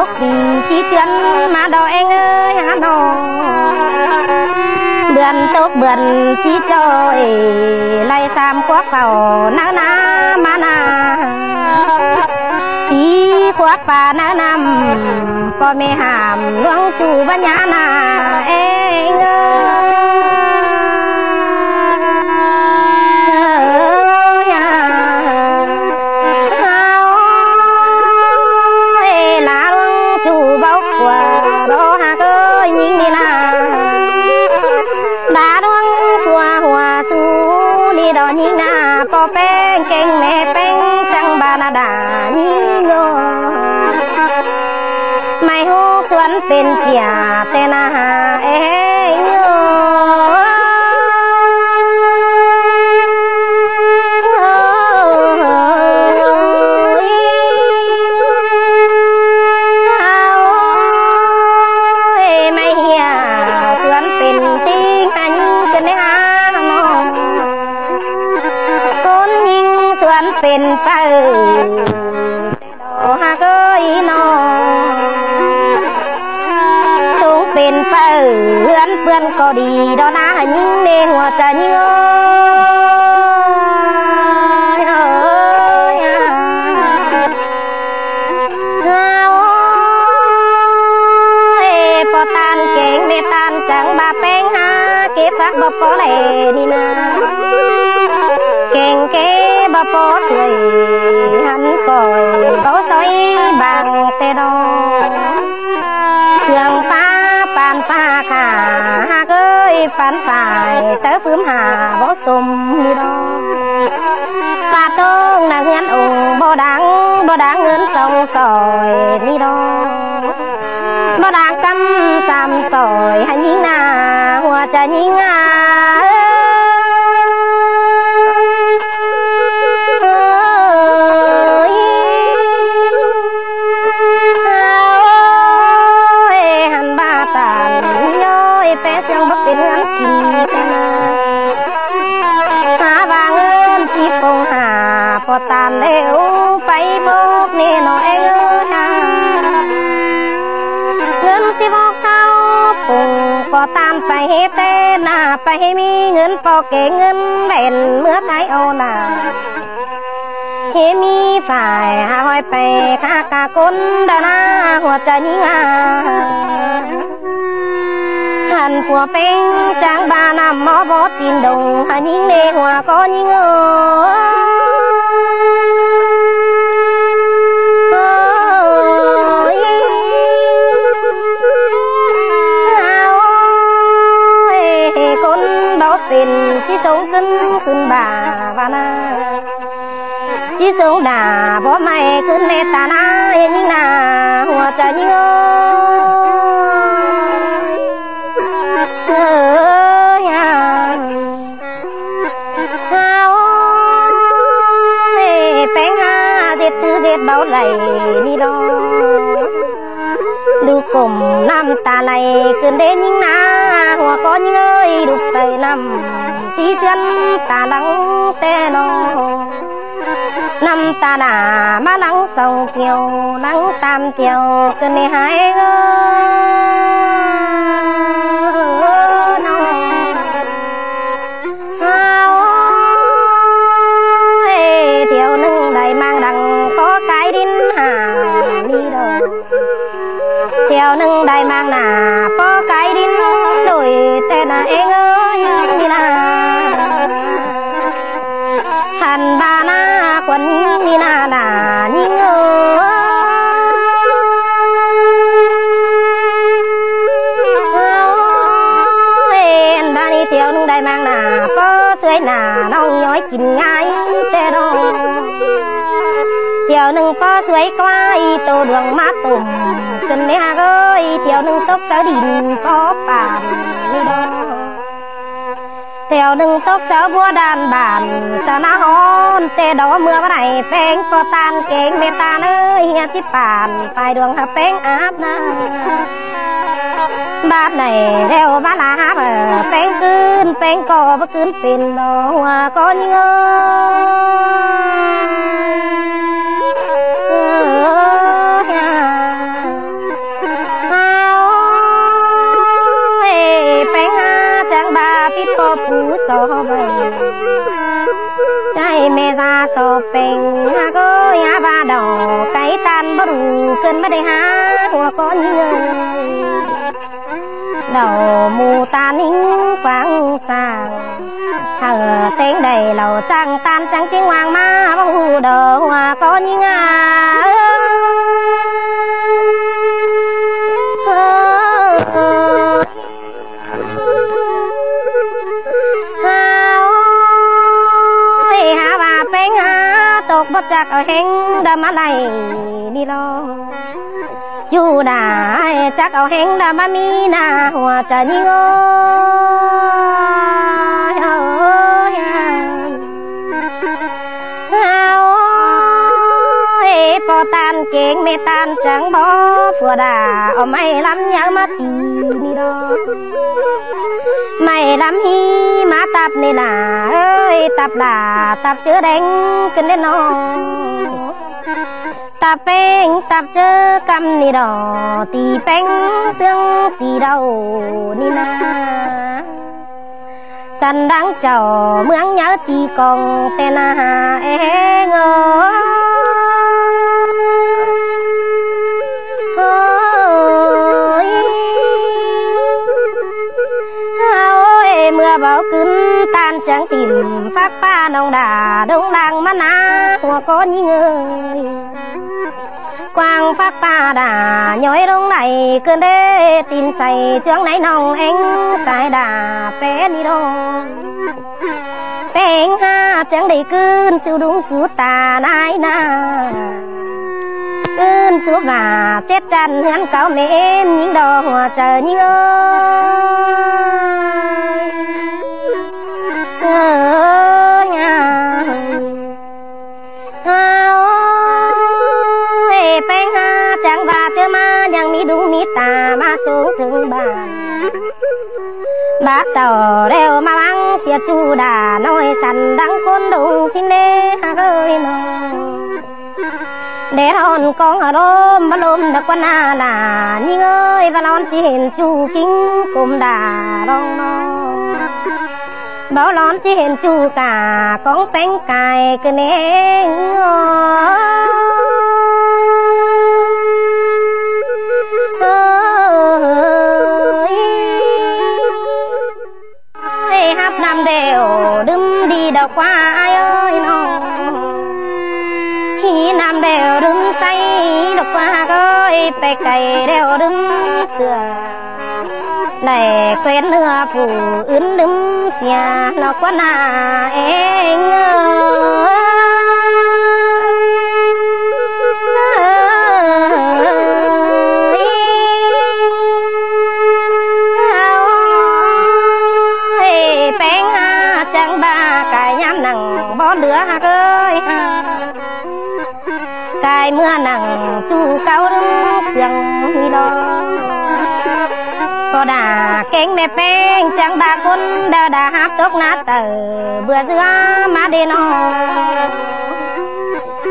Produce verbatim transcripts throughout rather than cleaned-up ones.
Tốc pí ꞌchí ꞌchướn ꞌmá đo ꞌeng ơi hả đo. Bươn tốc bươn ꞌchí ꞌchoi, lai sam khuốc pháu ꞌnớ ꞌná ꞌmá ꞌná. Sí khuốc pá ꞌnớ ꞌnặm, ꞌpo ꞌme hảm ꞌluống ꞌchu bá nhá ꞌná ꞌeng ơi. Hao ơi, ꞌlạ ꞌluống ꞌchu báu ꞌquá ꞌló hák ơi ꞌnhính ꞌnị ꞌná. Đa ꞌluống ꞌphua hua sú ꞌnị đo ꞌnhính ꞌná, ꞌpo ꞌpéng kéng ꞌme ꞌpéng chắng ba ꞌná đa ꞌnhính ơi. Mai hốc suốn pên sia ꞌtẹ ꞌná hả ꞌeng ơi. Hao ơi, mai hia suốn pên ꞌtếng hả ꞌnhính ꞌsướng ꞌnị hả ꞌnọ. ꞌCốn ꞌnhính suốn pên páo ꞌtẹ đo hák ơi ꞌnọ. Sống pên páo ꞌhướn ꞌpướn ꞌcọ đi đo ꞌná hả ꞌnhính ꞌnê hua chaư ꞌnhính ơi. Hao ơi, ꞌpo ꞌtan kéng ꞌme ꞌtan chắng ba ꞌpéng hả, ké phák báu ꞌpo ꞌlẹ ꞌnị ꞌná. Kéng ké báu ꞌpo ꞌsuối, hăn khỏi báu ꞌsội bang ꞌtẹ đo. Sương pá pán pá khả, hák ơi pán phải, sáư phứm hả báu sôm ꞌnị đo. Pá tông ꞌnáng ꞌhướn ống báu đáng, báu đáng ꞌngớn song sỏi ꞌnị đo. Báu đáng ꞌcắm sam sỏi hả ꞌnhính ꞌná, hua chaư ꞌnhính ơi. Ơi, hăn ba ꞌtan ꞌnhính ơi, ꞌpé sương báu pên ꞌhướn kin ꞌtẹ ꞌná. Hả ba ꞌngớn síp pông hả, ꞌpo ꞌtan ꞌlẹo pay bốc ꞌnê ꞌnọ ꞌeng ơi hả. ꞌNgớn síp bốc sáu pông, ꞌpo ꞌtan pay ꞌhế ꞌtẹ ꞌná, pay ꞌhế ꞌmí ꞌngớn ꞌpo kéng ꞌngớn ꞌvén ꞌmứa thái au ꞌná. ꞌHế ꞌmí phải hả ꞌhọi pay khả cá ꞌcốn đa ꞌná hua chaư ꞌnhính ơi. Hăn phua ꞌpéng chắng ba ꞌnặm ꞌmo báu tin đồng hả ꞌnhính ꞌnê hua ꞌcọ ꞌnhính ơi. Ơi, ꞌcốn báu pên ꞌchí sống ꞌcứn ꞌcứn ba ba ꞌná. ꞌChí sống đả báu ꞌmạy ꞌcứn ꞌme ꞌta ꞌná, ê ꞌnhính ꞌná hua chaư ꞌnhính ơi. Ơ, hả. Hao ơi, ꞌpéng hả ꞌdệt sư ꞌdệt báu đảy ꞌnị đo. Đu cốm ꞌnặm ta đảy ꞌcứn đế ꞌnhính ꞌná hua ꞌcọ ꞌnhính ơi, đu pay ꞌnặm ꞌchí ꞌchướn ta lăng ꞌtẹ ꞌnọ. ꞌNặm ta đả ꞌmá lăng song thiêu, lăng sam thiêu ꞌcứn ꞌnị hả ꞌeng ơi. Hao ơi, thiêu ꞌnưng đảy mang đăng ꞌpo cái đin hả ꞌnị đo. Thiêu ꞌnưng đảy mang ꞌná ꞌpo cái đin đuổi ꞌtẹ ꞌná ꞌeng ơi ꞌnị ꞌná. Hăn ba ꞌná khuôn ꞌnhính ꞌnị ꞌná ꞌná ꞌnhính ơi. Hăn ba ꞌnị thiêu ꞌnưng đảy mang ꞌná ꞌpo ꞌsuối ꞌná ꞌnọng ꞌnhói kin ꞌngai ꞌtẹ ꞌnọ. Thiêu ꞌnưng ꞌpo ꞌsuối ꞌquá ꞌi tô đuông ꞌmá tủm ꞌcứn ꞌnị hả ơi, thiêu ꞌnưng tốc sáư đin ꞌpo pản ꞌnị đo. Thiêu ꞌnưng tốc sáư búa đan bản, sáư ꞌná hón ꞌtẹ đo ꞌmưa bá đảy ꞌpéng ꞌpo ꞌtan kéng ꞌme ꞌtan ơi, ꞌhiạp ꞌchí pản phải đuông hả ꞌpéng áp ꞌná. Bát đảy ꞌlẹo bá ꞌlạ hả ꞌpéng ꞌcứn, ꞌpéng ꞌcọ báu ꞌcứn pên đo hua ꞌcọ ꞌnhính ơi. ꞌcọ pú so ꞌhọ ꞌvạy. Chai ꞌme da so peng ha ꞌcọ ya ba đỏ, cái ꞌtan báu ꞌlụk ꞌcợn ꞌmá đảy ha ꞌhua ꞌcọ ꞌnhính ơi. Đỏ mù ta ꞌnhính quảng sang, hảư ꞌtếng đảy lảu chắng ꞌtan chắng ꞌchính ꞌváng ꞌmá báu ꞌhụ đỏ ꞌhua ꞌcọ ꞌnhính a. Hao ơi, ha ꞌva ꞌpéng ha tốc báu chắc au ꞌhéng đa ꞌmá đảy ꞌnị lo. Chu đa chắc au ꞌhéng đa ꞌmá ꞌmí ꞌna ꞌhua chaư ꞌnhính ơi. Hao ơi, hao ơi, ꞌpo ꞌtan kéng ꞌme ꞌtan chắng bók ꞌpưa đa au ꞌmạy ꞌlắm nháư ꞌmá ti ꞌnị lo. ꞌMạy ꞌlắm ꞌhí ꞌmá ꞌtặp ꞌnị la ơi, ꞌtặp la ꞌtặp ꞌchớ đeng ꞌcợn đé ꞌnọ. ꞌTặp ꞌpéng ꞌtặp ꞌchớ ꞌcắm ꞌnị đỏ, ti ꞌpéng ꞌsướng ti đau ꞌnị ꞌna. Săn đăng chảu ꞌmướng nháư ti cỏng ꞌtẹ ꞌna ꞌhéng ơi. Hao ơi, ꞌmưa báu ꞌcứn ꞌtan chắng tìm phác ꞌpa ꞌnọng đa đông lăng ꞌmá ꞌna ꞌhua ꞌcọ ꞌnhính ơi. Quảng phác ꞌpa đa ꞌnhói đông đảy ꞌcợn đé tin say chuông nảy ꞌnọng ꞌhéng sai đa ꞌpé ꞌnị đô. ꞌPéng ha chắng đảy ꞌcứn su đung su ta nái ꞌna. ꞌCứn su ꞌva chết chăn ꞌhướn cáu ꞌme ꞌếm ꞌnhính đo ꞌhua chaư ꞌnhính ơi. Ơ, nha. Hao ơi, ꞌpéng ha chắng ꞌva ꞌchớ ꞌmá ꞌnhắng ꞌmí đung ꞌmí ta ꞌmá sung thửng bản. Bác tảu ꞌlẹo ꞌmá ꞌváng sia chu đa ꞌnọi săn đăng ꞌcốn đung ꞌsịn đé ha ơi ꞌnọ. Đé ꞌhọn cóng hảư ꞌlốm báu ꞌlốm đa ꞌquá ꞌna la ꞌnhính ơi, báu lón ꞌchí hên chu kính cốm đa ꞌlóng ꞌnọ. Báu lón ꞌchí hên chu cả cóng ꞌpéng cai ꞌcợn ꞌhéng ơi. Ơi, hắp ꞌnặm đẻo đưm đi đọc ꞌquá ai ơi ꞌnọ. Hí ꞌnặm đẻo đưm say đọc ꞌquá ơi, ꞌpẹ cay đẻo đưm sửa. Đảy quên ꞌnưa phủ ứn đưm sia ꞌnọ ꞌquá ꞌna ꞌhéng ơi. Ơi, ꞌpéng ha chắng ꞌva cai ꞌnhám nẳng bó lứa ha ơi ha. Cai ꞌmưa nẳng chu cáu đưm siêng ꞌnị lo. ꞌPo đa kéng ꞌme ꞌpéng chắng ꞌva ꞌcốn đa đa háp tốc ꞌná tảu bưa dưa ꞌmá đê ꞌnọ.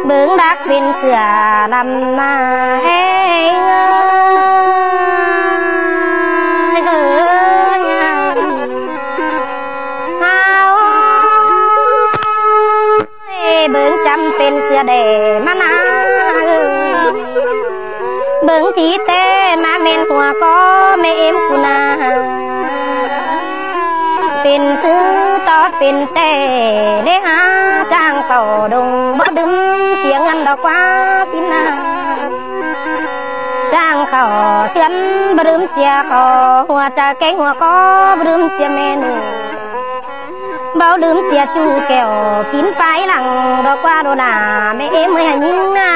Bớng đắc pên sửa lăm ꞌna ꞌhéng ơi. Hao ơi, bớng chăm pên sửa đẻ ꞌmá ꞌna. Bớng thí ꞌtẹ ꞌmá ꞌmen ꞌhua ꞌcọ ꞌme ꞌếm cu ꞌna. Pên sư tót pên ꞌtẹ đé há chang khảu đông báu đưm sia ꞌngớn đo ꞌquá ꞌsịn ꞌna. Chang khảu ꞌchướn báu đưm sia khảu, ꞌhua chaư kéng ꞌhua ꞌcọ báu đưm sia ꞌme ꞌnị. Báu đưm sia chu kẻo kín pay lăng đo ꞌquá đô đa ꞌme ꞌếm ơi hả ꞌnhính ꞌna.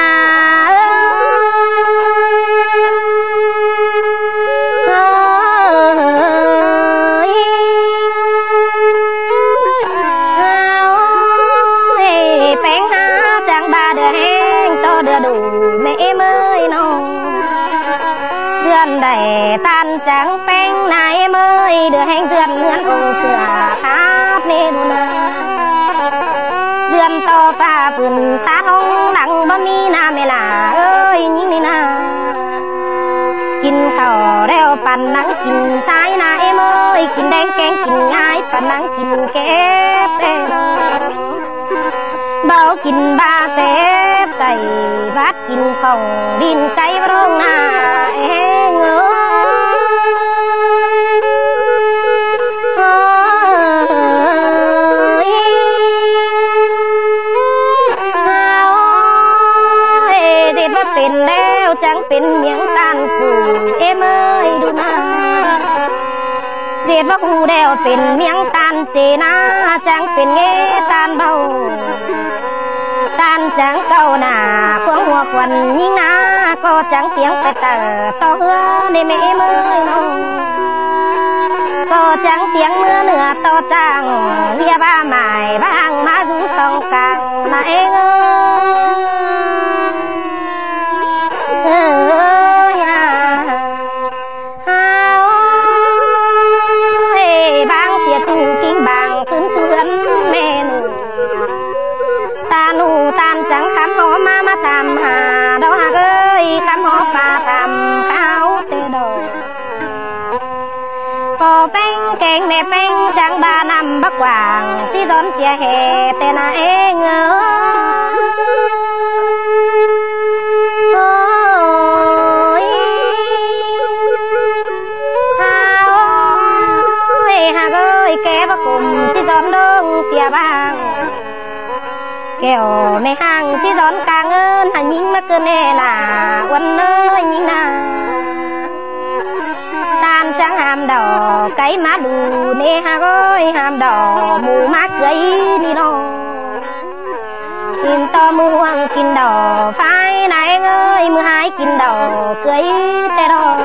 Ơi, hao ơi, ꞌpéng ha chắng ꞌva đưa ꞌhéng ꞌto đưa đủ ꞌme ꞌếm ơi ꞌnọ. Dưa đảy ꞌtan chắng ꞌpéng ꞌna ꞌếm ơi, đưa ꞌhéng dưa ꞌhướn ꞌcóng sửa khắp ꞌnê đu ꞌna. Dưa ꞌto ꞌpá pưn sá ꞌhóng lăng báu ꞌmí ꞌna ꞌme lả ơi ꞌnhính ꞌnị ꞌna. Kin khảu đẻo păn nắng kin sai ꞌna ꞌếm ơi, kin đeng kéng kin ngái ꞌnăng kin kép ꞌtẹ ꞌnọ. Báu kin ꞌva sép sai, bát kin khong đin cáy ꞌva ꞌlống ꞌna ꞌhẹng ꞌnớ. Ôi, ôi, ꞌdệt ꞌva pên ꞌlẹo chắng pên ꞌmiếng ꞌtan phủ, ꞌếm ơi, đu ꞌna. ꞌDệt ꞌva ꞌhụ ꞌlẹo pên ꞌmiếng ꞌtan ꞌchế ꞌna, chắng pên ꞌnghé ꞌtan báu. ꞌTan chắng cáu ꞌna, khuống ꞌhua khuôn ꞌnhính ꞌna, ꞌcọ chắng tiếng pay ꞌtạu tó ꞌhứa ꞌnị ꞌmé ꞌếm ơi ꞌnọ. ꞌCọ chắng tiếng ꞌmứa ꞌnưa tó chắng, ꞌlia ꞌva mai ꞌva hăng ꞌmá dú song cang ꞌna ꞌhẹng ơi. Ơ, ơ, ya. Hao ơi, bang sia ꞌchu ꞌkính bang ꞌcứn ꞌsướng ꞌmé ꞌnụ. ꞌTan ꞌhụ ꞌtan chắng khắm hó ꞌmá ꞌmá tham ha, đó hák ơi, khắm hó pha tham kháo ꞌtẹ ꞌnọ. ꞌPo ꞌpéng kéng ꞌmẹ ꞌpéng chắng ꞌva năm báu quảng, ꞌchí dón sia ꞌhẹ ꞌtẹ ꞌna ꞌhẹng ơi. Ôi, hao ơi, hák ơi, ké báu khum ꞌchí dón ꞌlống sia bang. Kẻo ꞌmẹ hang ꞌchí dón cang ơn hả ꞌnhính ꞌmá ꞌcứn ꞌnẹ ꞌna, uôn ơi ꞌnhính ꞌna. ꞌTan chắng ham đỏ cáy ꞌmá đu ꞌnê hák ơi, ham đỏ mu ꞌmá cưới ꞌnị ꞌnọ. ꞌKín ꞌto ꞌmự ꞌhuống kin đỏ phái ꞌna ꞌhẹng ơi, ꞌmự ꞌhại kin đỏ cưới ꞌtẹ ꞌnọ.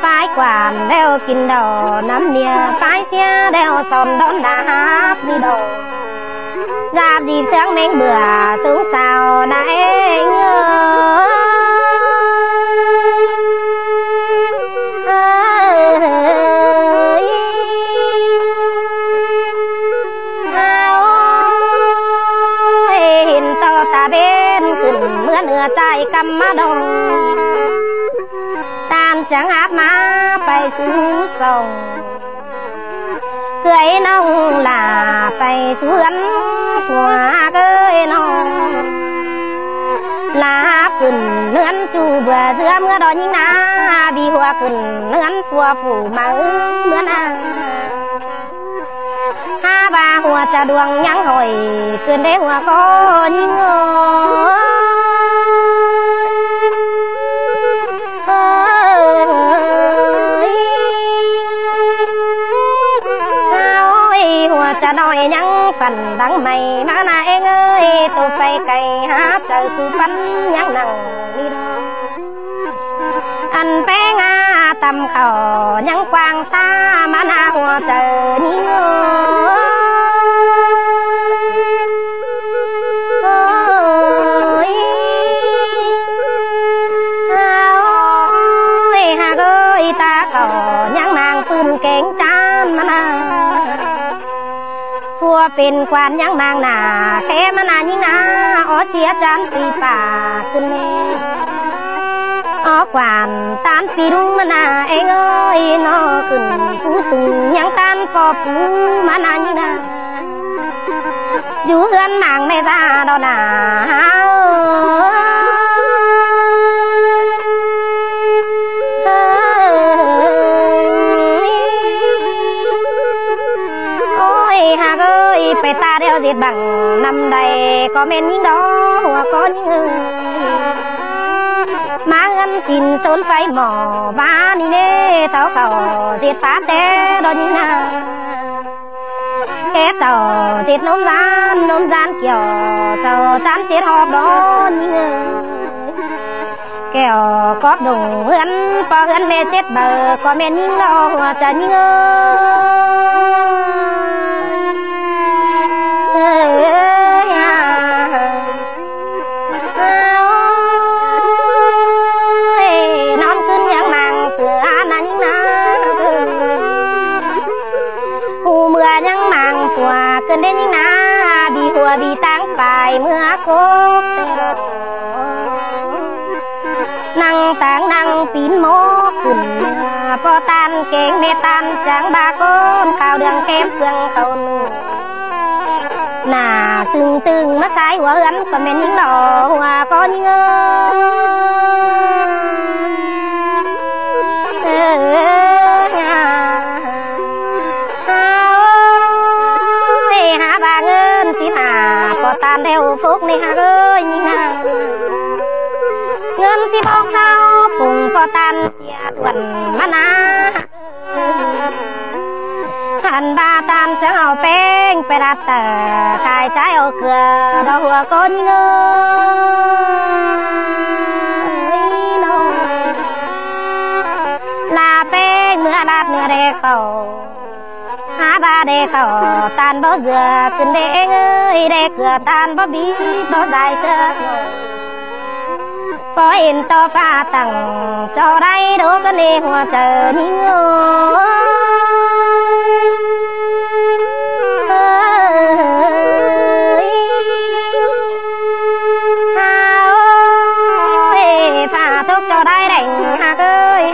Phái quản ꞌlẹo kin đỏ năm ꞌnia, phái sia ꞌlẹo son đón ꞌna háp ꞌnị ꞌnọ. Dạp dịp ꞌsướng ꞌmếng bưở súng sao ꞌna ꞌhẹng ơi. Ơi. Hao ơi, hên ꞌto ta bên khửn ꞌmứa ꞌnưa ꞌchái ꞌcắm ꞌmá ꞌnọ. ꞌTan chắng háp ꞌmá pay sú song. Cưới ꞌnọng ꞌlạ pay sú ꞌhướn phua ꞌcới ꞌnọng. ꞌLạ háp khửn ꞌhướn ꞌchu bưở ꞌdứa ꞌmứa đó ꞌnhính ꞌna, bi hua khửn ꞌhướn phua phủ máư ꞌmứa ꞌna. Hák ꞌva hua ꞌchạ đuông ꞌnhắng hỏi, ꞌcứn đé hua ꞌcọ ꞌnhính ơi. Ơi. Hao ơi, hua ꞌchạ ꞌnọi ꞌnhắng phăn đăng ꞌmạy ꞌmá ꞌna ꞌhẹng ơi, tô pay cay háp chaư ꞌcứ ꞌphắn ꞌnhắng nẳng ꞌnị ꞌnọ. Ăn ꞌpéng a tăm khảu ꞌnhắng quang sa ꞌmá ꞌna hua chaư ꞌnhính ơi. Ơi. Hao ơi, hák ơi, ta khảu ꞌnhắng mang ꞌpưn kéng ꞌchán ꞌmá ꞌna. Phua pên quan ꞌnhắng mang ꞌna, khék ꞌmá ꞌna ꞌnhính ꞌna, ók sia ꞌchán pí pả ꞌcứn ꞌnê. Ók quan ꞌtan pí ꞌlung ꞌmá ꞌna ꞌhẹng ơi, ꞌnọ khửn phú sung ꞌnhắng ꞌtan ꞌpo pú ꞌmá ꞌna ꞌnhính ꞌna. Dú ꞌhướn mang ꞌmẹ da đó ꞌna. Ôi, hák ơi, pay ta đeo ꞌdệt bang năm đảy ꞌcọ ꞌmen ꞌnhính đó, hua ꞌcọ ꞌnhính ơi. ꞌMá ꞌhướn kin sốn pháy mỏ ꞌva ꞌnị ꞌnê, thảu khảu ꞌdệt phá té đó ꞌnhính ꞌna. Khék khảu ꞌdệt ꞌnôm ꞌdan, ꞌnôm ꞌdan kiẻo sau ꞌchán chết hóp đó ꞌnhính ơi. Kẻo cóp đủng ꞌhướn ꞌpo ꞌhướn ꞌmẹ chết báu, ꞌcọ ꞌmen ꞌnhính lo hua ꞌchạ ꞌnhính ơi. Ơi, ơi, ơi, ꞌnón ꞌcứn ꞌnhắng mang sửa ꞌnhính ꞌna. ꞌHụ ꞌmưa ꞌnhắng mang phua ꞌcứn đé ꞌnhính ꞌna, bi hua bi ꞌtáng pay ꞌmưa cốc. ꞌNăng ꞌtáng ꞌnăng pín mốc khửn ꞌPo ꞌTan kéng ꞌmẹ ꞌTan chắng ꞌva ꞌcốn khảu đường kém ꞌpương khảu ꞌnụ. ꞌNạ ꞌsưng ꞌtưng ꞌmá thái ꞌhua ꞌhướn ꞌcọ ꞌmen ꞌnhính lỏ ꞌhua ꞌcọ ꞌnhính ơi. Ôi, hák ꞌva ꞌngớn síp hả ꞌpo ꞌTan ꞌlẹo phốc ꞌnị ꞌhặc ơi ꞌnhính ꞌnạ. ꞌNgớn síp ốc sáu pung ꞌpo ꞌTan sia tuôn ꞌmá ꞌnạ. Hăn ꞌva ꞌTan chắng au ꞌpéng pay lát tả khai ꞌchái au ꞌcứa đo ꞌhua ꞌcọ ꞌnhính ơi. Lả ꞌpéng ꞌmứa lát ꞌnưa đe khảu. Hák ꞌva đe khảu ꞌTan báu dưa ꞌcứn đe ꞌng ơi, đe ꞌcứa ꞌTan báu bí báu dai ꞌsứa. Phó ên ꞌto ꞌphạ tẳng ꞌchọ đảy đố ꞌcứn đe ꞌhua chaư ꞌnhính ơi. Hák ơi, ꞌphạ tốc ꞌchọ đảy đảy ꞌhặc ơi.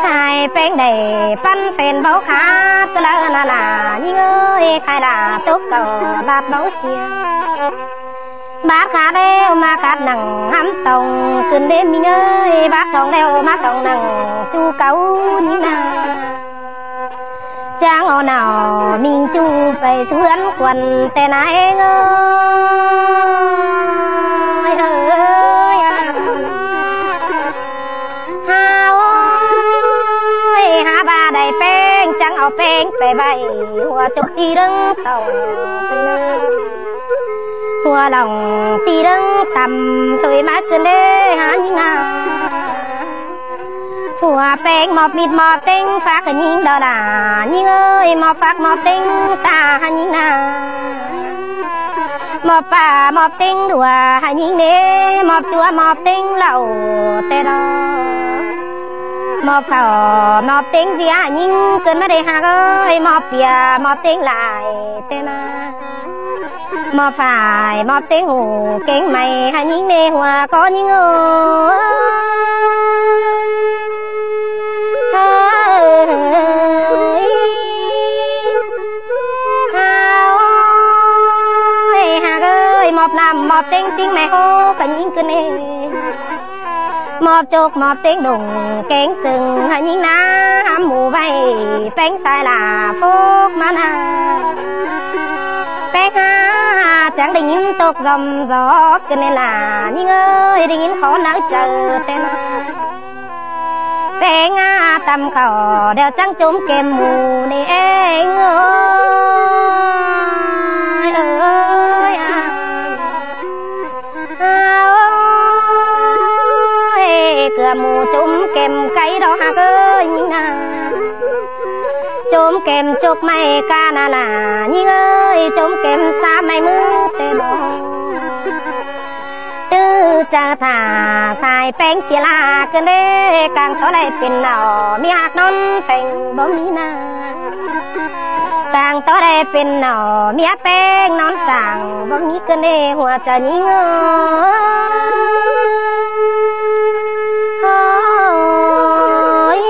Khai ꞌpéng đảy ꞌpắn phén báu khát ꞌcứ ꞌlạ ꞌnạ ꞌnạ ꞌnhính ơi, khai lả tốc cảu bát báu sia. Bát khát ꞌlẹo ꞌmá khát nẳng hăm tỏng ꞌcứn đe ꞌnhính ơi, bát tỏng ꞌlẹo ꞌmá tỏng nẳng ꞌchu cáu ꞌnhính ꞌnạ. Chắng ꞌo nảu ꞌminh ꞌchu pay ꞌsướng khuôn ꞌtẹ ꞌnị ꞌng ơi. Ôi, ôi, à. Hák ơi, hák ꞌva đảy ꞌpéng chắng au ꞌpéng pay ꞌvạy ꞌhua ꞌchọ ti ꞌlớng tỏng. ꞌHua lòng ti ꞌlớng tăm thôi ꞌmá ꞌcứn đe hák ꞌnhính ꞌnạ. Phua ꞌpéng ꞌmọp mít ꞌmọp ꞌtếng phák hả ꞌnhính đo đa ꞌnhính ơi, ꞌmọp phák ꞌmọp ꞌtếng sa hả ꞌnhính ꞌnạ. ꞌMọp pả ꞌmọp ꞌtếng đua hả ꞌnhính đe, ꞌmọp ꞌchua ꞌmọp ꞌtếng lảu ꞌtẹ đo. ꞌMọp khảu ꞌmọp ꞌtếng ꞌdía hả ꞌnhính ꞌcứn ꞌmá đe ꞌhặc ơi, ꞌmọp pia ꞌmọp ꞌtếng lai ꞌtẹ ꞌnạ. ꞌMọp phải ꞌmọp ꞌtếng hủ kéng may hả ꞌnhính đe ꞌhua ꞌcọ ꞌnhính ơi. Hák ơi, hák ơi, ꞌmọp ꞌnặm ꞌmọp ꞌtếng ꞌtếng may ꞌhô hả ꞌnhính ꞌcứn đe. ꞌMọp chốc ꞌmọp ꞌtếng đủng kéng sưng hả ꞌnhính ꞌnạ, hăm ꞌmú ꞌvạy ꞌpéng sai lả phốc ꞌmá ꞌnạ. ꞌPéng hả chắng đảy ꞌnghín tốc dom dop ꞌcứn đe ꞌnạ ꞌnhính ơi, đảy ꞌnghín khó náo chaư ꞌtẹ ꞌnạ. ꞌPéng hả tăm khảu đeo chắng chốm kêm ꞌmú ꞌnị ꞌng ơi. Ôi, ôi, à. Hák ơi, ꞌcứa ꞌmú chốm kêm cáy đo ꞌhặc ơi ꞌnhính ꞌnạ. Chốm kêm chốc ꞌmạy cá ꞌnạ ꞌnạ ꞌnhính ơi, chốm kêm sa ꞌmạy ꞌmứ ꞌtẹ đo. ꞌTứ chaư thả sai ꞌpéng sia ꞌlạ ꞌcứn đe, cang tó đảy pên nảu ꞌmí ꞌhặc ꞌnón pheng báu ꞌmí ꞌnạ. Cang tó đảy pên nảu ꞌmí ꞌpéng ꞌnón sảng báu ꞌmí ꞌcứn đe ꞌhua chaư ꞌnhính ơi. Ôi,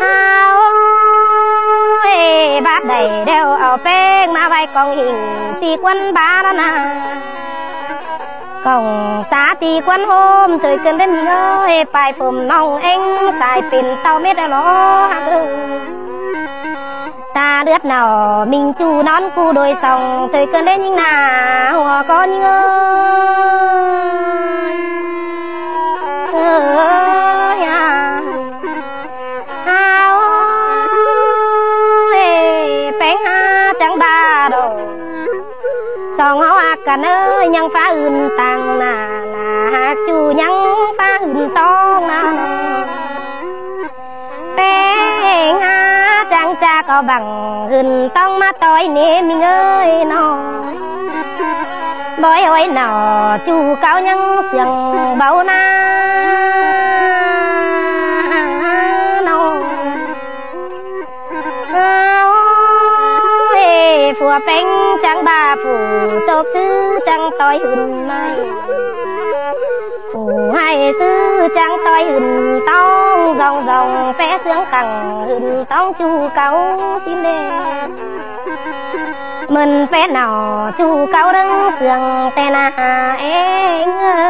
hák ơi, bát đảy đeo au ꞌpéng ꞌmá ꞌvạy ꞌcóng ꞌhịnh ti ꞌquăn bát ꞌnạ. Cỏng sa ti ꞌquăn ꞌhôm thôi ꞌcứn đe ꞌnhính ơi, pay phôm ꞌnọng ꞌng sai pên ꞌtạu mết lo ꞌhặc ơi. Ta ꞌlượt nảu ꞌminh ꞌchu ꞌnón ꞌcu đôi song thôi ꞌcứn đe ꞌnhính ꞌnạ ꞌhua ꞌcọ ꞌnhính ơi. Ôi, à. Hák ơi, ꞌpéng hả chắng ꞌva đo. Song ꞌháu ꞌhặc căn ơi, ꞌnhắng phá ưn tang ꞌnạ, ꞌnạ ꞌhặc ꞌchu ꞌnhắng phá ưn tong ꞌnạ. ꞌPéng hả chắng chả có bằng ưn tong ꞌmá ꞌtoi ꞌnị ꞌminh ơi ꞌnọ. Bói ꞌhôi nảu ꞌchu cáu ꞌnhắng sương báu ꞌnạ ꞌnọ. Ôi, phua ꞌpéng chắng ꞌva phủ tốc ꞌsứ chắng ꞌtoi ưn ꞌmạy. Phủ ꞌhại ꞌSứ chắng ꞌtoi hưn ꞌtóng dong dong, pé ꞌsướng cẳng hưn ꞌtóng ꞌchu cáu ꞌsịn đê. ꞌMơn pé nỏ ꞌchu cáu ꞌlớng ꞌsướng ꞌtẹ ꞌna ꞌhế ꞌngới.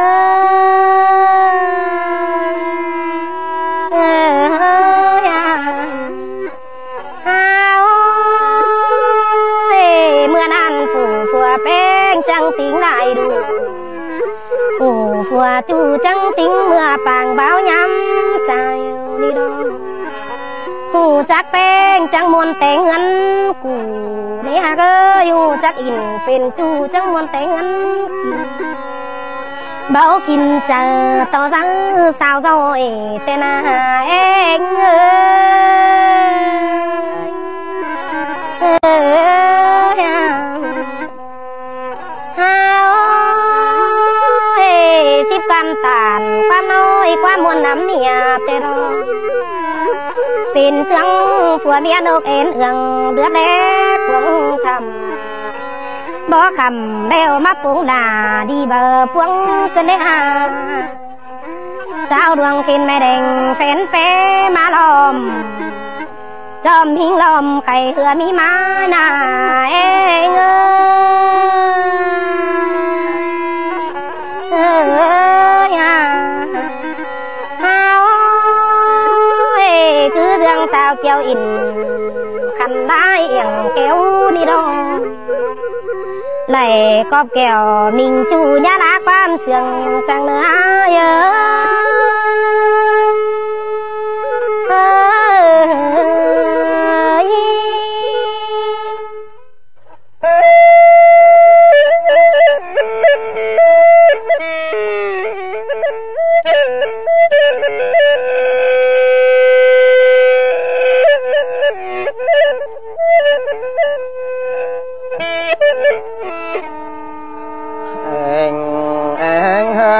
Hao ơi, ꞌmưa ꞌnặn phủ phua ꞌpéng chắng ꞌtếng lai đu. Phủ phua ꞌchu chắng ꞌtếng ꞌmưa pang báu ꞌnhám sai ꞌnị đo. ꞌHụ chắc ꞌpéng chắng ꞌmuôn ꞌtếng ꞌngớn củ ꞌnị ꞌhặc ơi, ꞌhụ chắc ỉn pên ꞌchu chắng ꞌmuôn ꞌtếng ꞌngớn. Báu kin chaư ꞌto dáng sao dâu ê ꞌtẹ ꞌna ꞌhế ꞌngới. Hao ơi, síp ꞌquám tản ꞌquám ꞌnọi ꞌquám ꞌmuôn ꞌnặm ꞌnị ꞌtẹ ꞌnọ. Pên ꞌsướng phua ꞌmía ꞌnộc ên ương đứa bé cuông thăm. Bók khắm ꞌlẹo ꞌmá pung đa đi báu pung ꞌcứn đé ha. Sao đuông khên ꞌme đeng phén pé ꞌmá ꞌlóm. ꞌChom ꞌhính ꞌlóm khay ꞌhứa ꞌmí ꞌmá ꞌna ꞌhế ꞌngới. Ơ, ơ, ya. Hao ơi, cứ ꞌdương sao kiêu ỉn khăn đái iẻng kéo ꞌnị đo. Đảy cóp kẻo ꞌminh ꞌchu ꞌnhá ꞌlạ ꞌquám ꞌsướng sang ꞌnớ ơi. Eng, eng, ha.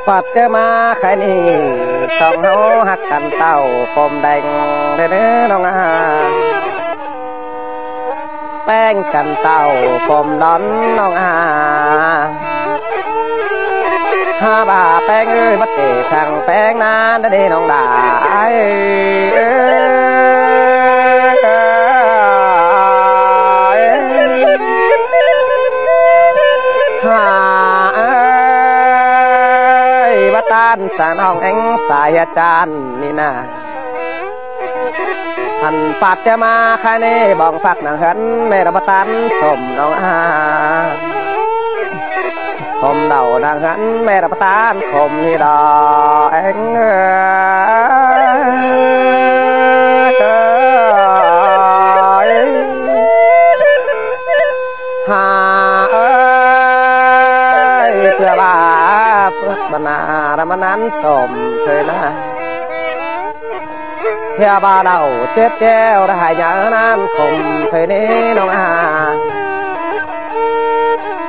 ꞌPọt ꞌchớ ꞌmá khái ꞌnị, song ꞌháu ꞌhặc căn ꞌtạu khôm đeng đé ꞌnớ ꞌnọng a. ꞌPéng căn ꞌtạu khôm đón ꞌnọng a. Ha ꞌva ꞌpéng ơi, bắt kể sang ꞌpéng ꞌnán đé ꞌnọng đa. Ha ơi, bắt ꞌtan sang ꞌnọng eng sai hia chan ꞌnị ꞌna. Hăn ꞌpọt ꞌchớ ꞌmá khái ꞌnị bong phắc nẳng ꞌhướn ꞌme đa ꞌpọt ꞌtan sôm ꞌnọng a. Khôm đau nẳng ꞌhướn ꞌme đa ꞌpọt ꞌtan khôm ꞌnị đo eng ơi. Ha ơi, ꞌpưa ꞌva phước băn na đa ꞌmắn ꞌnán sôm thôi ꞌna. Hia ꞌva đau chết chéo đa hại nhớ ꞌnán khôm thôi ꞌnị ꞌnọng a.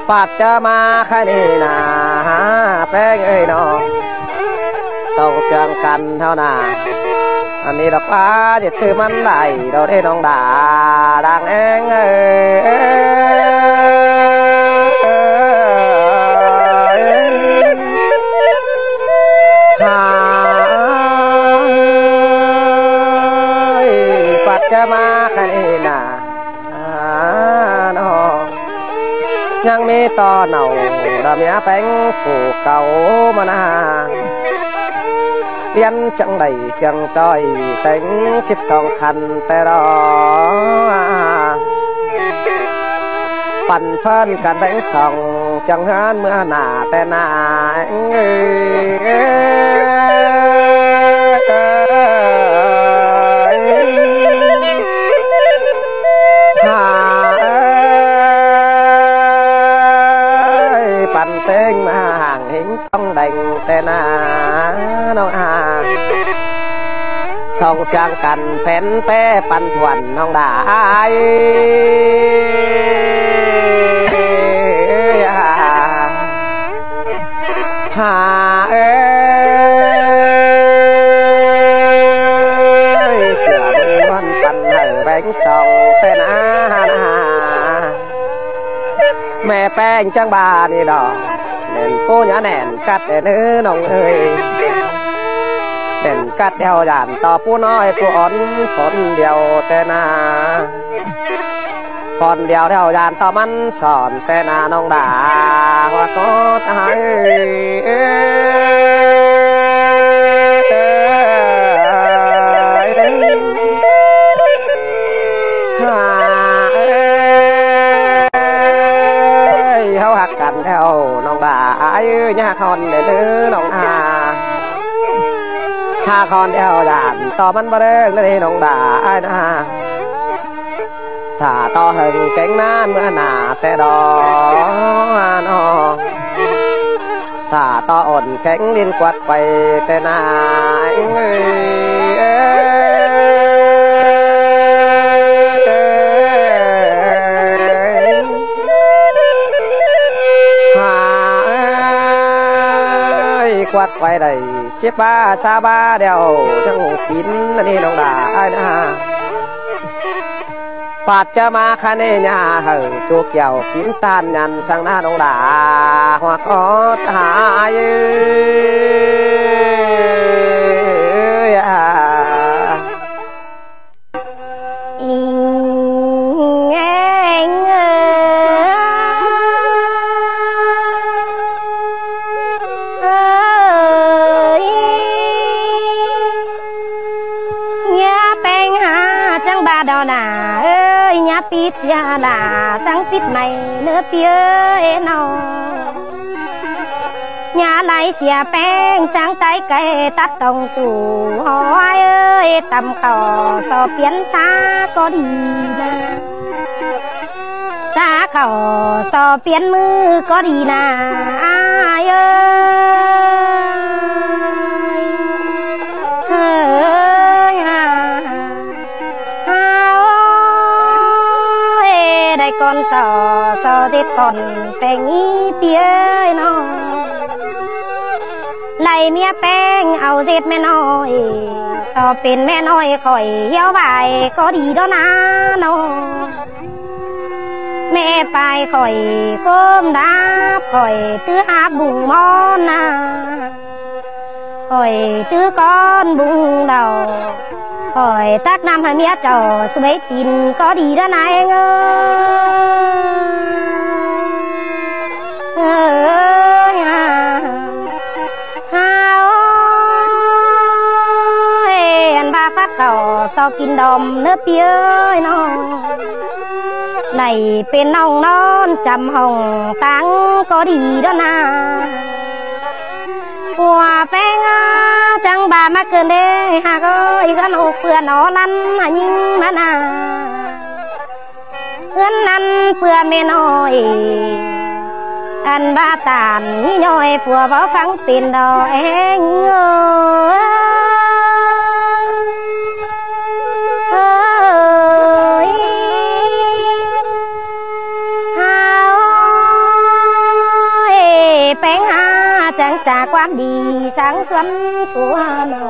ꞌPọt ꞌchớ ꞌmá khái ꞌnị ꞌna, ꞌpéng ơi ꞌnọ. Song ꞌsướng căn ꞌháu ꞌna. Ăn ꞌnị đọc ꞌva ꞌdệt ꞌsứ ꞌmắn đảy đo đé ꞌnọng đa đang eng ơi. Ha ơi, ꞌpọt ꞌchớ ꞌmá khái ꞌnị ꞌna. A, ꞌnọ. ꞌNhắng ꞌmí ꞌto nảu đa ꞌmí ꞌpéng phủ cáu ꞌmá ꞌna. Liên chắng đảy chắng ꞌchoi téng síp song khăn ꞌtẹ ꞌnọ. Păn phớn căn ꞌpéng song chắng ꞌhướn ꞌmưa ꞌna ꞌtẹ ꞌna. Ha ơi, păn ꞌtếng ꞌmá hang ꞌhính ꞌtóng đeng ꞌtẹ ꞌna ꞌnọng a. Song ꞌsướng căn phén pé păn thuan ꞌnọng đa ai. Ha ơi, sửa ꞌmắn păn hảư ꞌpéng song ꞌMẹ ꞌpéng chắng ꞌva ꞌnị đỏ, ꞌnẹn ꞌpú nhá ꞌnẹn cắt đen ꞌnớ ꞌnọng ơi. Đen cắt đeo dản ꞌto ꞌpú ꞌnọi ꞌpú ón phón điêu ꞌtẹ ꞌna. Phón điêu đeo dản ꞌto ꞌmắn sỏn ꞌtẹ ꞌna ꞌnọng đả, ꞌhọa ꞌcọ ꞌchái. Ơi, ꞌháu ꞌhặc căn đeo ꞌnọng đả ải ơi, nhá ꞌhặc hòn đen ꞌnớ ꞌnọng a. ꞌHặc hòn đeo dản ꞌto ꞌmắn báu đơng ꞌnớ ꞌnọng đả ải ꞌna. Thả ꞌto hơng kéng ꞌnán ꞌmứa ꞌna ꞌtẹ đỏ ꞌnọ. Thả ꞌto ổn kéng ꞌlịn quạt quay ꞌtẹ ꞌna. Hả ơi, quạt quay đảy síp ꞌva sa ꞌva đeo chắng pín ꞌnị ꞌnọng đả ải ꞌna. Pát ꞌchớ ꞌmá khá ꞌnị nhá hảư ꞌchu kiẻo kín ꞌtan nhẳn săng ꞌna ꞌnọng đả, ꞌhọa ꞌcọ ꞌchái. Ơi, ơi, à. Inh êng ơi. Nhá ꞌpéng ha chắng ꞌva đỏ ꞌna ơi, nhá pít sia đả săng pít mai ꞌnớ pi ơi ꞌnọ. Nhá lai sia ꞌpéng săng tai cai tắt tỏng su ꞌhọi ơi, tăm khảu so piến sa ꞌcọ đi ꞌna. Ta khảu so piến ꞌmự ꞌcọ đi ꞌna. Ải ơi, ơi, à. Hao ơi, đảy ꞌcọn so, so ꞌdệt ꞌcọn seng ꞌnị pi ơi ꞌnọ. Lai ꞌmía ꞌpéng au ꞌdệt ꞌme ꞌnọi, so pên ꞌme ꞌnọi khỏi hiếu vai ꞌcọ đi đỏ ꞌna ꞌnọ. ꞌMẹ pay khỏi ꞌcốm đáp khỏi ꞌtứ háp bung ꞌmón ꞌna. Khỏi ꞌtứ ꞌcón bung đau, khỏi tắc ꞌnăm hảư ꞌmía chảu sưới tin ꞌcọ đi đỏ ꞌna êng ơi. Ơi, à. Hao ơi, ăn ꞌva phák khảu so kin đom ꞌnớ pi ơi ꞌnọ. Đảy pên ꞌnọng ꞌnón chăm hỏng táng ꞌcọ đi đỏ ꞌna. Pua ꞌpéng a, chắng ꞌva ꞌmá cơn đé ꞌhặc ơi, ꞌhướn ốc ꞌpưa ꞌnọ lăn hả ꞌnhính ꞌmá ꞌna. ꞌHướn lăn ꞌpưa ꞌme ꞌnọi, ăn ꞌva tản ꞌnị ꞌnọi phua báu phắng pên đỏ êng ơi. Ơi, hao ơi, ꞌpéng ha chắng chả ꞌquám đi sáng xuân chúa ꞌnọ.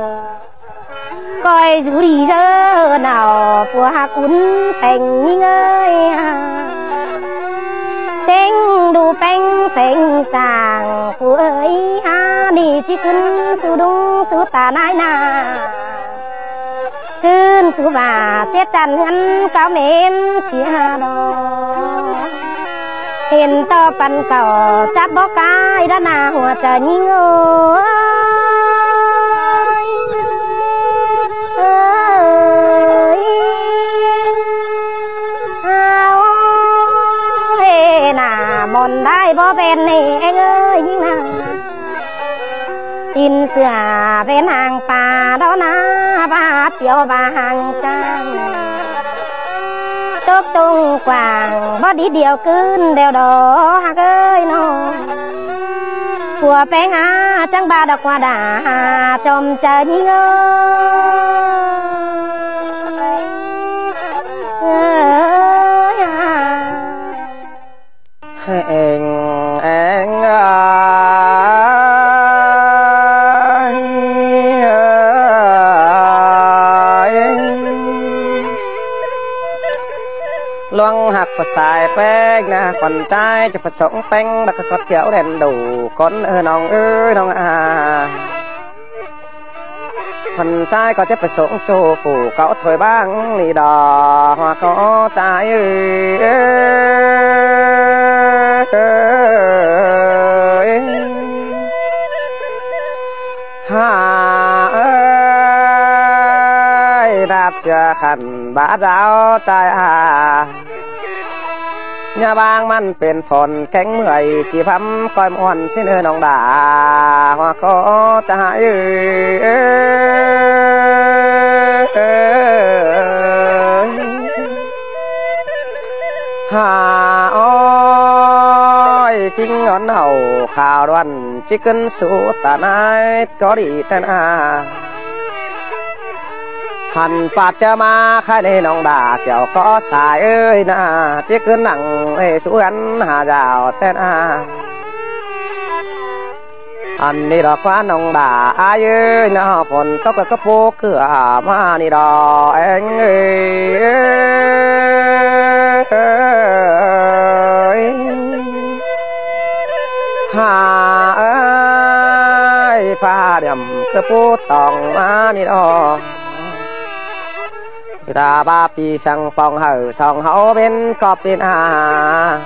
Khỏi dú đi ꞌdớ nảu phua ꞌhặc cún seng ꞌnhính ơi ha. ꞌPéng đu ꞌpéng seng sang phua ơi ha, đi ꞌchí ꞌcứn sú đúng sú ta nái na. ꞌCứn sú ꞌva chết chắn ꞌhướn cáo mến sia đỏ. Hên ꞌto păn cảu chắp bók cai đá na hua chaư ꞌnhính ơi. Ơi, hao ơi, nả ꞌmón đảy bók ꞌpéng ꞌnị êng ơi ꞌnhính na. Tin sửa ꞌpéng hàng pa đó na, ba piêu ba hàng chang. Tốc tung quảng bót đi điêu ꞌcứn đeo đó ꞌhặc ơi ꞌnọ. Phua ꞌpéng a chắng ba đọc qua đà chom chaư ꞌnhính ơi. Ơi à. Êng, êng, ơi. Tuang hák pha sai peng ꞌna, khuôn ꞌchái ꞌchí pha sông peng, đắc ꞌcọ cót thiẻo đen đủ, ꞌcốn ơi ꞌnọng ơi ꞌnọng a. Khuôn ꞌchái ꞌcọ ꞌchí pha sông ꞌchu phủ cáu thôi bang ꞌnị đo, hua ꞌcọ ꞌchái ơi. Hà ơi, đạp sia khăn bá giáo ꞌchái a. Nhà bang ꞌmắn pên phôn kéng mưởi, ꞌchí phắm ꞌcoi ꞌmuôn ꞌsịn ơi ꞌnọng đa, hua ꞌcọ ꞌchái ơi. Hà ơi, ꞌkhính ón hảư khảu đuôn, ꞌchí ꞌcứn sú ta ꞌnái ꞌcọ đi ꞌtến a. Hẳn pát ꞌchớ ꞌmá khai ꞌnị ꞌnọng đa, kéo ꞌcọ sai ơi ꞌna, ꞌchí ꞌcứn nẳng ê sú gắn hà dao ꞌtến a. Hẳn ꞌnị đo ꞌquá ꞌnọng đa ai ơi ꞌna, phôn tốc ꞌcọ pú ꞌcọ ꞌmá ꞌnị đo eng ơi. Hà ơi, pha đam ꞌcọ pú tỏng ꞌmá ꞌnị đo. Ta ba pi săng pong hảư song hảư bên cóp bên a.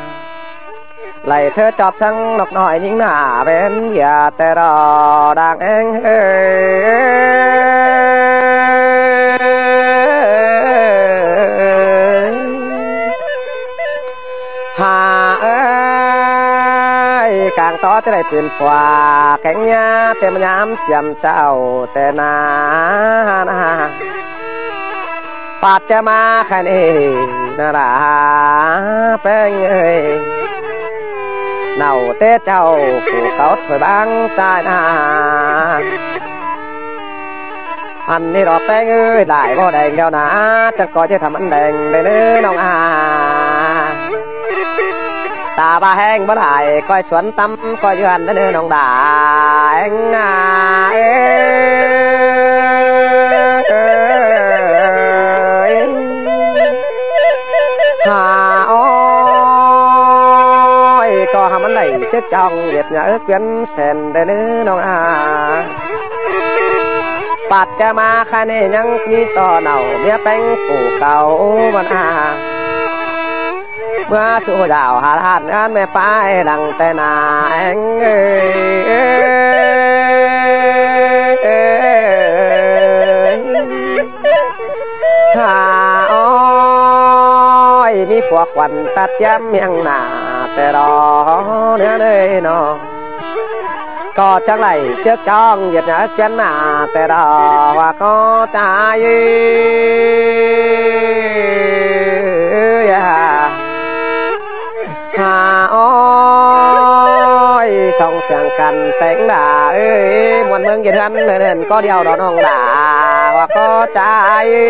Đảy ꞌthớ chóp săng ꞌnộc ꞌnọi ꞌnhính nả bên ꞌviạk ꞌtẹ đo đang eng ơi. Hà ơi, cang tó ꞌchí đảy pên pua kéng ꞌnhá ꞌtẹ ꞌmá ꞌnhám chiêm chảu ꞌtẹ ꞌna ꞌna. Pát ꞌchớ ꞌmá khai ꞌnị ꞌna đa peng ơi. Nảu té chảu phủ cáu thôi bang ꞌchái ꞌna. Hẳn ꞌnị đo peng ơi, đảy báu đeng đeo ꞌna, chắng ꞌcọ ꞌchí thăm ăn đeng đê ꞌnớ ꞌnọng a. Ta ba ꞌhéng báu đảy ꞌcoi suôn tăm ꞌcoi dưa ăn đê ꞌnớ ꞌnọng đa eng a. Ơi. Hà ơi, ꞌcọ hăm ăn đảy ꞌchớ chong ꞌdệt nhà ước quyến sen đê ꞌnớ ꞌnọng a. Pát ꞌchớ ꞌmá khai ꞌnị ꞌnhắng ꞌmí ꞌto nảu ꞌmía peng phủ cáu ꞌmắn a. ꞌMưa sú dao hả hẳn ăn ꞌmẹ pay lăng ꞌtẹ ꞌna eng ơi. Hà ơi, ꞌmí phua khuôn tắt tiám miêng nả ꞌtẹ đo ꞌnớ ꞌnị ꞌnọ. ꞌCọ chắng đảy ꞌchớ chong ꞌdệt nhà ước quyến nả ꞌtẹ đo, hua ꞌcọ ꞌchái ơi. Hà ơi, song siêng căn téng đa ơi, ꞌmuôn ꞌmướng ꞌdệt ꞌhướn ꞌnớ ꞌnớ ꞌcọ điêu đo ꞌnọng đa, hua ꞌcọ ꞌchái ơi.